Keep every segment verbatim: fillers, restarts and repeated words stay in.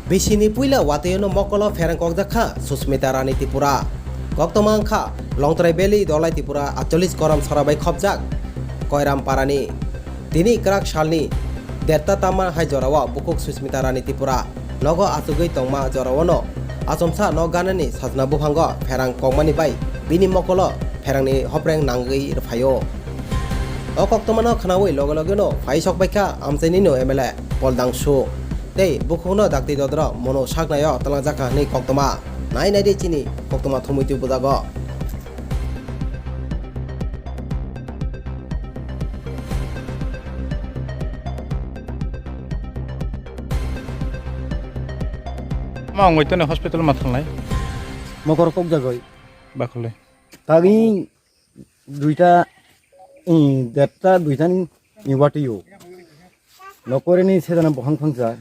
Bisini puila watwi-o no mokolo pherang kokjak kha Susmita Rani Tripura. Koktwma wngkha Longtrai Valley, Dholai Tripura, atchollish Koram Sora bai khopjak Koiram Parani. Tini kwrak salni derta tamma hai jorao bukhuk Susmita Rani Tripura nogo achugwi tongma jorao no achomsa nok ganani sajna buphango pherang kokmani bai bini mokolo pherangni hopreng nangwi rwphaio. O koktwmano khnaui loge loge no phai sok bai kha amchaini no M L A Pol Dangsu tei bukhukno dakti dodro mono saknaio twlangjak kha hwnwi koktwma. Nai nai di chini koktwma thumui twi bujago. Ma ongoi toni hospital ma thanglai. Mokor kok jagoi. Bakhole. Tagwi duita, i, depta duita ni, i, watio. Nokore ni sedana bohang phangsa.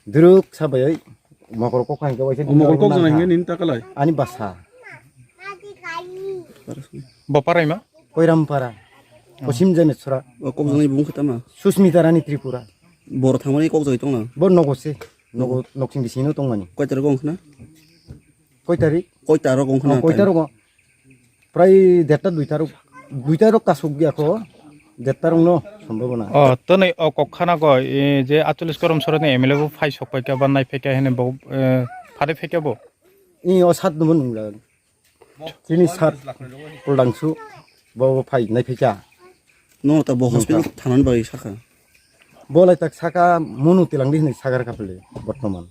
Duruk sabai mokor kok hangke waisa. O mokor kok jana hingke nin takalai. Ani basa. Bo parai ma? Koiram para. Kosim jane sora. O kok jana ibung khata ma? Susmita Rani Tripura. Bor thangmani kok jai tongna. Bor nogo se. Nogo noksing bisino tongmani. Koi tarik ong khna? Koi tarik? Koi tarik ong khna? Koi tarik ong? Prai derta duita rok, duita rok kasuk ya ko, derta rok no sombhabona. O, toni o kok khana go, e, je atchollish Korom Sora ni M L A bo phai sok pai kha, ba nai phai kha hene bo, e, phari phai kha bo. I o sat no nung la. Tini sat Pol Dangsu bo phai nai phai kha. No ta bo hospital thanani bai sakha. Bo lai tak saka munu tilang di hini sagar kapli bortoman.